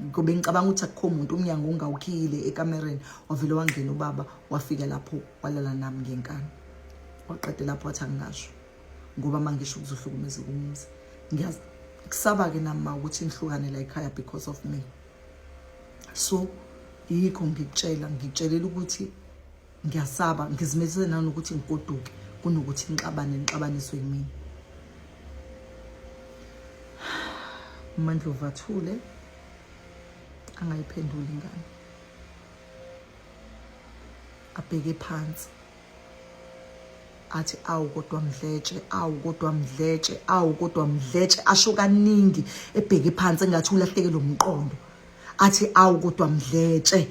ngobe ngicabanga ukuthi akukho muntu, umnyango ungawukhiyile ekamereni. Wavele wangena ubaba, wafika lapho walala nami ngenkani. Waqeda lapho wathi angingasho ngoba uma ngisho kuzohlukumezeka umuzi. Ngiyakusaba-ke nami ma ukuthi nihlukane la ekhaya because of me. So yikho ngikutshela, ngikutshelela ukuthi ngiyasaba, ngizimisele nanokuthi ngigoduke kunokuthi nixabane, nixabaniswe yimina. UMaNdlovu athule, angayiphenduli ingane, abheke phansi, athi awu kodwa Mdletshe, awu kodwa Mdletshe, awu kodwa Mdletshe, asho kaningi ebheke phansi engathi ulahlekelwe umqondo, athi awu kodwa Mdletshe,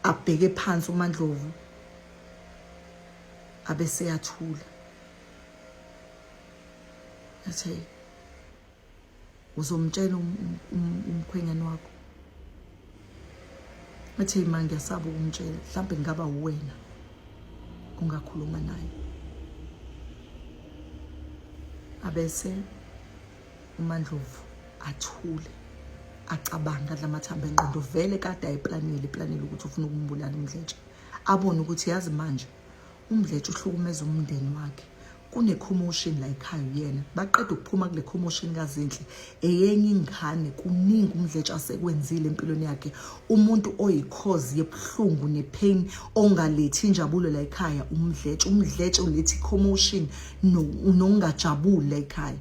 abheke phansi uMandlovu, abeseyathula, athi uzomtshela umkhwenyana wakho. Athi ma ngiyasaba ukumtshela, mhlawumbe ngingaba uwena ongakhuluma naye. Abese uMandlovu athule, acabanga, adla amathambo engqondo. Vele kade ayiplanile, iplanile ukuthi ufuna ukumbulala uMdletshe. Abone ukuthi yazi manje uMdletshe uhlukumeza umndeni wakhe, kune-commotion la ekhaya, uyena baqeda ukuphuma kule commotion kaZinhle, eyenye ingane. Kuningi uMdletshe asekwenzile empilweni yakhe. Umuntu oyi-cause yebuhlungu ne-pain, ongalethi injabulo la ekhaya, uMdletshe. UMdletshe uletha i-commotion nokungajabuli la ekhaya.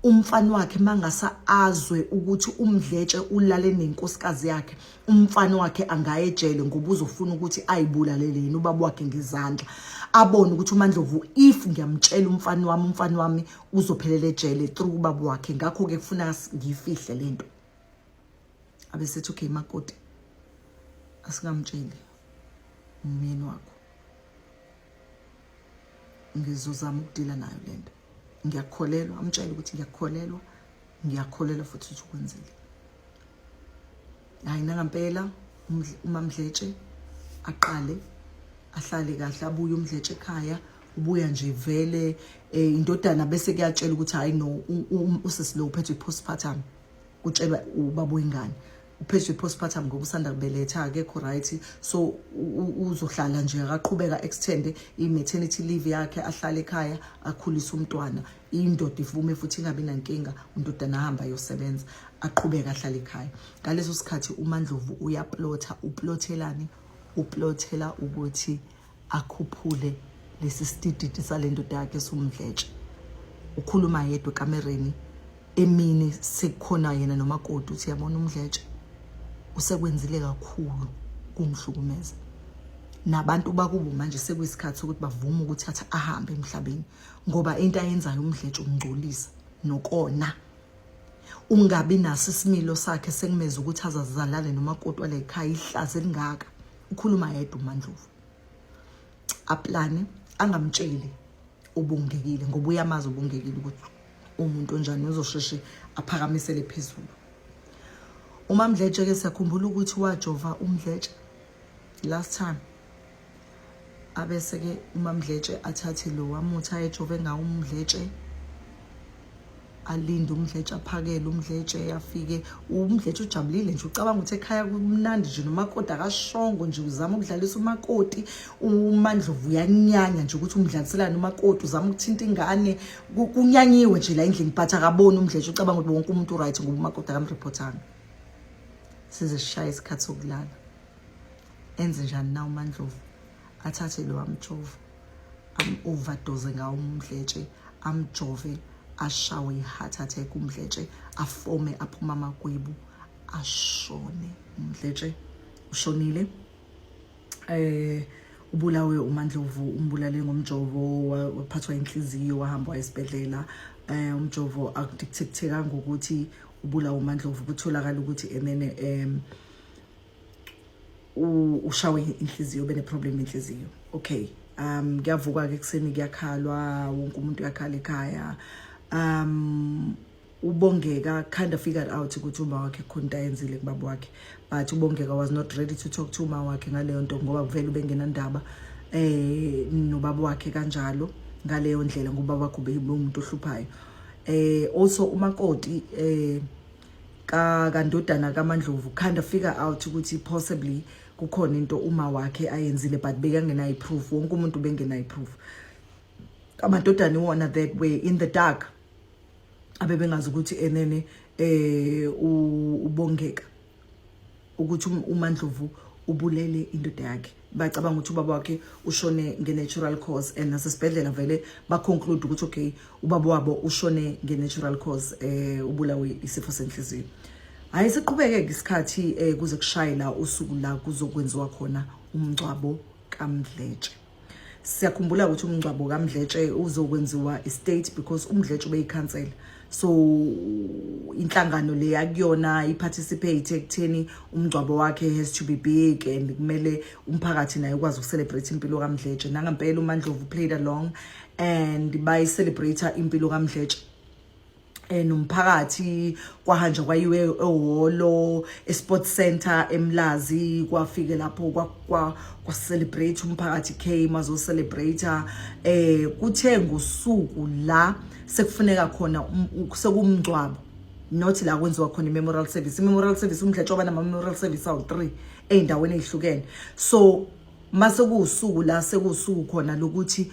Umfana wakhe mangasa azwe ukuthi uMdletshe ulale nenkosikazi yakhe, umfana wakhe angaye ejele ngoba uzofuna ukuthi ayibulalele yena ubaba wakhe ngezandla. Abone ukuthi uMandlovu, if ngiyamtshela umfana wami, umfana wami uzophelela ejele through ubaba wakhe, ngakho-ke kufuna ngiyifihle lento. Abesethi okay makoti, asingamtsheli umyeni wakho, ngizozama ukudila nayo lento. Ngiyakholelwa, amtshele ukuthi ngiyakholelwa, ngiyakholelwa futhi ukuthi ukwenzile. Hayi, nangampela uMamdletshe aqale ahlale kahle, abuye uMdletshe ekhaya, ubuya nje vele indodana bese kuyatshela ukuthi hayi no, usisi lo uphethwe i-postpartum. Kutshelwa ubaba wengane uphethwe i-postpartum ngoba usanda kubeletha, akekho right, so uzohlala nje, akaqhubeka extend i-maternity leave yakhe, ahlale ekhaya akhulise umntwana. Indoda ivume futhi ingabi nankinga, undodana ahamba ayosebenza, aqhubeke ahlale ekhaya. Ngaleso sikhathi uMandlovu uyaplotha. Uplothelani? Uplothela ukuthi akhuphule lesi sitididi sale ndoda yakhe esumdletshe. Ukhuluma yedwa ekamereni emini, sekukhona yena nomakoti, uthi yabona uMdletshe usekwenzile kakhulu kungihlukumeza nabantu bakubo, manje sekuyisikhathi sokuthi bavume ukuthi athi ahambe emhlabeni, ngoba into ayenzayo uMdletshe ungcolisa nokona ungabi naso isimilo sakhe, sekumeza ukuthi azazalane nomakoti wale ekhaya, ihlazo elingaka. Ukhuluma yedwa uMandlovu, aplane angamtsheli uBongekile ngoba uyamazi uBongekile ukuthi umuntu onjani, uzosheshe aphakamisele phezulu. UMamdletshe ke siyakhumbula ukuthi wajova uMdletshe last time. Abese ke uMamdletshe athathe lo wamuthi ayejove ngawo uMdletshe, alinde uMdletshe, aphakele uMdletshe, afike uMdletshe ujabulile nje, ucabanga ukuthi ekhaya kumnandi nje nomakoti akashongo nje, uzama ukudlalisa umakoti. UMandlovu uyanyanya nje ukuthi umdlaliselani umakoti, uzama ukuthinta ingane, kunyanyiwe nje la endlini, but akaboni uMdletshe, ucabanga ukuthi wonke umuntu uright ngoba umakoti akamreportanga. Size sishaye isikhathi sokulala. Enze njani na uMandlovu? Athathe lo amjovo, am-overdose ngawo uMdletshe, amjove, ashawe i-heart attack uMdletshe, afome, aphuma amagwebu, ashone uMdletshe. Ushonile, ubulawe uMandlovu, umbulale ngomjovo, waphathwa inhliziyo, wahamba wayesibhedlela. Umjovo akudictatekanga ukuthi ubulawe uMandlovu, kutholakala ukuthi emene ushawe inhliziyo, bene problem inhliziyo. Okay, kuyavuka ke ekseni, kuyakhalwa, wonke umuntu uyakhala ekhaya. UBongeka kind of figured out ukuthi uma wakhe khona into ayenzile kubaba wakhe, but uBongeka was not ready to talk to uma wakhe ngaleyo nto ngoba vele ubengenandaba nobaba wakhe kanjalo. Ngaleyo ndlela, ngoba wakho umuntu ohluphayo. Also umakoti ka kandodana kaMandlovu kind of figure out ukuthi possibly kukhona into uma wakhe ayenzile, but bekangenayo proof. Wonke umuntu bengenayo proof. Amadodana iwona that way in the dark, abebengazi ukuthi enene ubongeka ukuthi uMandlovu ubulele indoda yakhe. Bacabanga ukuthi ubaba wakhe ushone nge-natural cause, and nasesibhedlela vele ba-conclude ukuthi okay, ubaba wabo ushone nge-natural cause, ubulawe isifo senhliziyo. Hayi, siqhubeke isikhathi kuze kushayela usuku la kuzokwenziwa khona umngcwabo kaMdletshe. Siyakhumbula ukuthi umngcwabo kaMdletshe uzokwenziwa i-state because uMdletshe ubeyikhansela, so inhlangano le yakuyona i-participate ekutheni umngcwabo wakhe has to be big and kumele umphakathi naye ukwazi uku-celebrate impilo kaMdletshe. Nangempela uMandlovu played along and bayi-celebrate impilo kaMdletshe nomphakathi. Kwahanjwa kwayiwe ehholo e-sports center eMlazi. Kwafike lapho kwa celebrate, umphakathi came azo celebrate. Kuthe ngosuku la sekufuneka khona sekumngcwabo, not la kwenziwa khona i-memorial service. I-memorial service, uMdletshe waba nama-memorial service awu-3 ey'ndaweni ey'hlukene. So mase kuwusuku la sekuwusuku khona lokuthi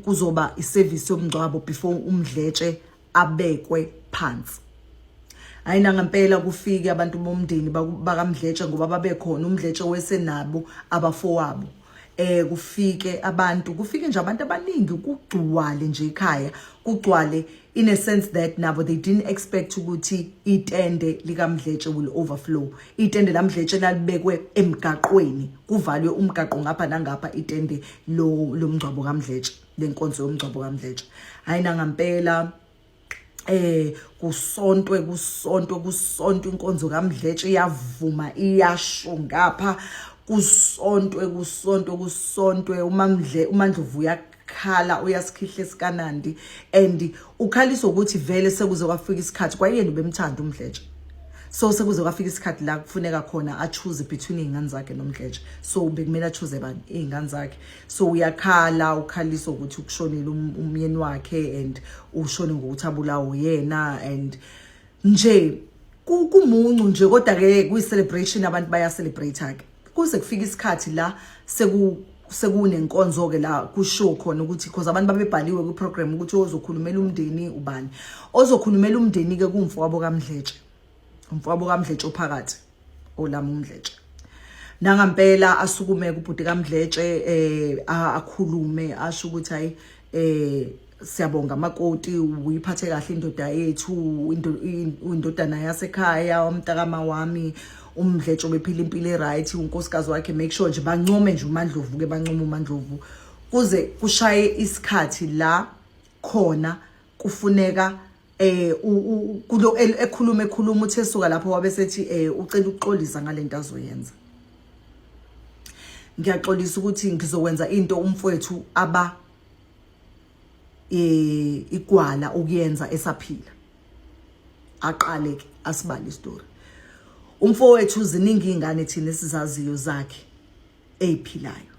kuzoba i-service yomngcwabo before uMdletshe abekwe phansi. Hayi, nangempela kufike abantu bomndeni bakaMdletshe, ngoba babekhona uMdletshe wesenabo abafowabo. Kufike abantu, kufike nje abantu abaningi, kugcwale nje ekhaya, kugcwale in a sense that nabo they didn't expect ukuthi itende likaMdletshe will overflow. Itende laMdletshe lalibekwe emgaqweni, kuvalwe umgaqo ngapha nangapha, itende lo lomngcwabo kaMdletshe, lenkonzo yomngcwabo kaMdletshe. Hayi, nangampela kusontwe, kusontwe, kusontwe, inkonzo kaMdletshe iyavuma, iyasho ngapha, kusontwe, kusontwe, kusontwe. Umamdle uMandlovu uyakhala, uyasikhihla esikanandi, and ukhaliswa ukuthi vele sekuze kwafika isikhathi kwayena ubemthanda uMdletshe, so sekuze kwafika isikhathi la kufuneka khona a-choose between iy'ngane zakhe noMdletshe. So bekumele a-choose bani? Iy'ngane zakhe. So uyakhala, ukhaliswa ukuthi ukushonile umyeni wakhe and ushone ngokuthi abulawe uyena, and nje kumuncu nje. Kodwa ke kuyi-celebration, abantu baya-celebrate ke kuze kufike isikhathi la sekunenkonzo ke la kusho khona ukuthi, because abantu babebhaliwe kwi-program ukuthi ozokhulumela umndeni ubani. Ozokhulumela umndeni ke kumfowabo kaMdletshe, umfowabo kaMdletshe ophakathi, olama uMdletshe. Nangampela asukume kubhuti kaMdletshe, akhulume, asho ukuthi hayi, siyabonga makoti, uyiphathe kahle indoda yethu, indodana yasekhaya, umntakama wami uMdletshe obephila impilo e-right, unkosikazi wakhe make sure nje bancome nje uMandlovu ke, bancome uMandlovu kuze kushaye isikhathi la khona kufuneka kulo ekhuluma, ekhuluma, uthe suka lapho wabe sethi ucela ukuxolisa ngalento azoyenza. Ngiyaxolisa ukuthi ngizokwenza into umfowethu aba igwala ukuyenza esaphila. Aqale ke asibale i-story umfowethu. Ziningi ingane thina esizaziyo zakhe eziphilayo.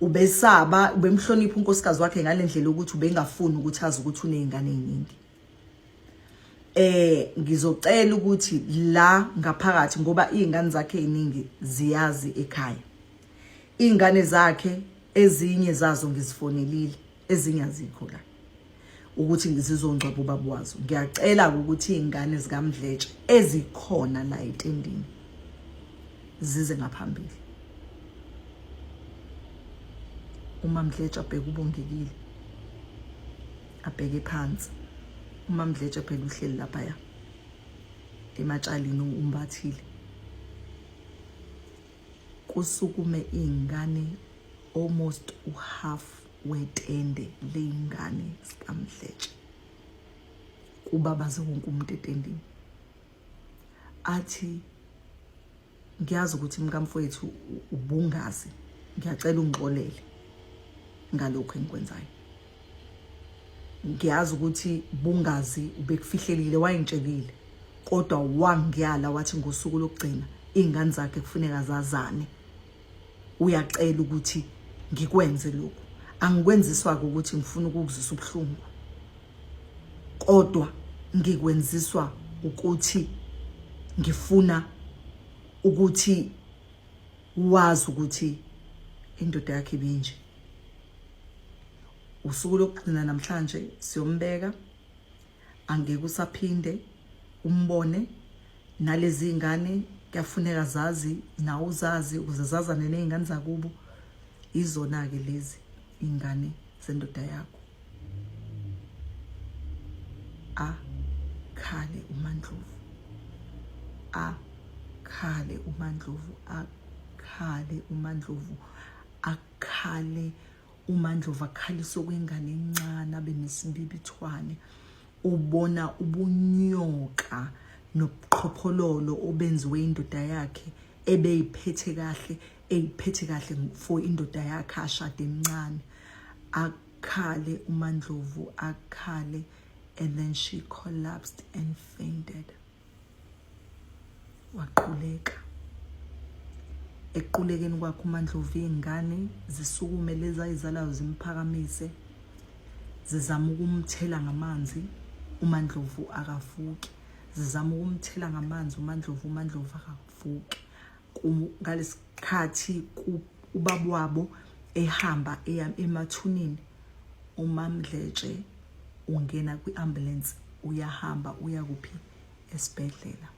Ubesaba, ubemhlonipha unkosikazi wakhe ngalendlela ukuthi ubengafuni ukuthi azi ukuthi unezingane eziningi. Ngizocela ukuthi la ngaphakathi, ngoba izingane zakhe eziningi ziyazi ekhaya, izingane zakhe ezinye zazo ngizifonelile, ezinye azikho la ukuthi zizongcwaba ubaba wazo. Ngiyacela ukuthi izingane zikaMdletshe ezikhona la etendini zize ngaphambili. Uma Mdletshe abheke uBongekile, abheke phansi uma Mdletshe phela uhleli laphaya ematshalini, umbathile. Kusukume iy'ngane, almost u-half wetende ley'ngane zikaMdletshe, kubabaze wonke umuntu etendini. Athi, ngiyazi ukuthi mkamfowethu ubungazi, ngiyacela ungixolele ngalokho engikwenzayo. Ngiyazi ukuthi bungazi, ubekufihlelile, wayengitshelile, kodwa wangiyala wathi ngosuku lokugcina iy'ngane zakhe kufuneka zazane. Uyacela ukuthi ngikwenze lokhu. Angikwenziswa ukuthi ngifuna ukukuzwisa ubuhlungu, kodwa ngikwenziswa ukuthi ngifuna ukuthi wazi ukuthi indoda yakhe ibinje. Usuku lokugcina namhlanje siyombeka, angeke usaphinde umbone. Nalezi ngane kuyafuneka zazi nawe uzazi ukuze zazane nezingane zakubo. Izona ke lezi ingane zendoda yakho. Akhale uMandlovu, akhale uMandlovu, akhale uMandlovu, akhale uMandlovu, akhaliswe kwengane encane, abe nesibibithwane. Ubona ubunyoka nobuqhophololo obenziwe indoda yakhe ebeyiphethe kahle, eyiphethe kahle for indoda yakhe ashade emncane. Akhale uMandlovu, akhale, and then she collapsed and fainted, waquleka. Equlekeni kwakhe uMandlovu, izingane zisukume lezi ayizalayo, zimphakamise, zizama ukumthela ngamanzi, uMandlovu akavuki. Zizama ukumthela ngamanzi uMandlovu, uMandlovu akavuki. Ngalesikhathi ubaba wabo ehamba eya emathuneni, uMamdletshe ungena kwi-ambulance, uyahamba uya kuphi? Esibhedlela.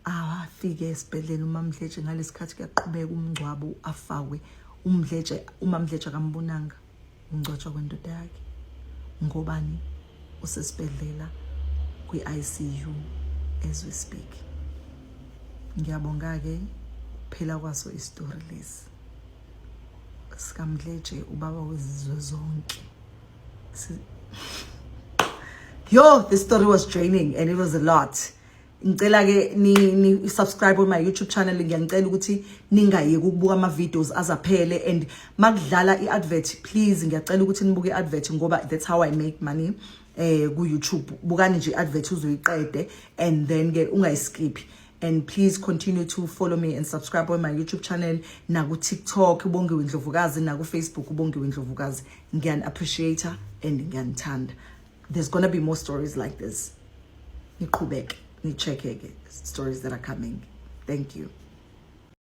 Afike esibhedlela uMamdletshe ngalesikhathi kuyaqhubeka umngcwabo, afakwe uMdletshe. UMamdletshe akambonanga ungcwatshwa kwendoda yakhe. Ngobani? Usesibhedlela kwi-ICU as we speak. Ngiyabonga-ke, kuphela kwaso isitori lesi sikaMdletshe, ubaba wezizwe zonke. Yo, this story was draining and it was a lot. Ngicela ke ni subscribe on my YouTube channel. Ngiyanicela ukuthi ningayeki ukubuka ama videos azaphele, and makudlala i-advert, please, ngiyacela ukuthi nibuke i-advert ngoba that's how I make money ku YouTube. Bukani nje i-advert uzoyiqede and then ke ungayiskip. And please continue to follow me and subscribe on my YouTube channel, naku TikTok uBongiwe Indlovukazi, naku Facebook uBongiwe Indlovukazi. Ngiyani appreciate and ngiyanithanda. There's gonna be more stories like this. Niqhubeke nicheck-ke stories that are coming. Thank you.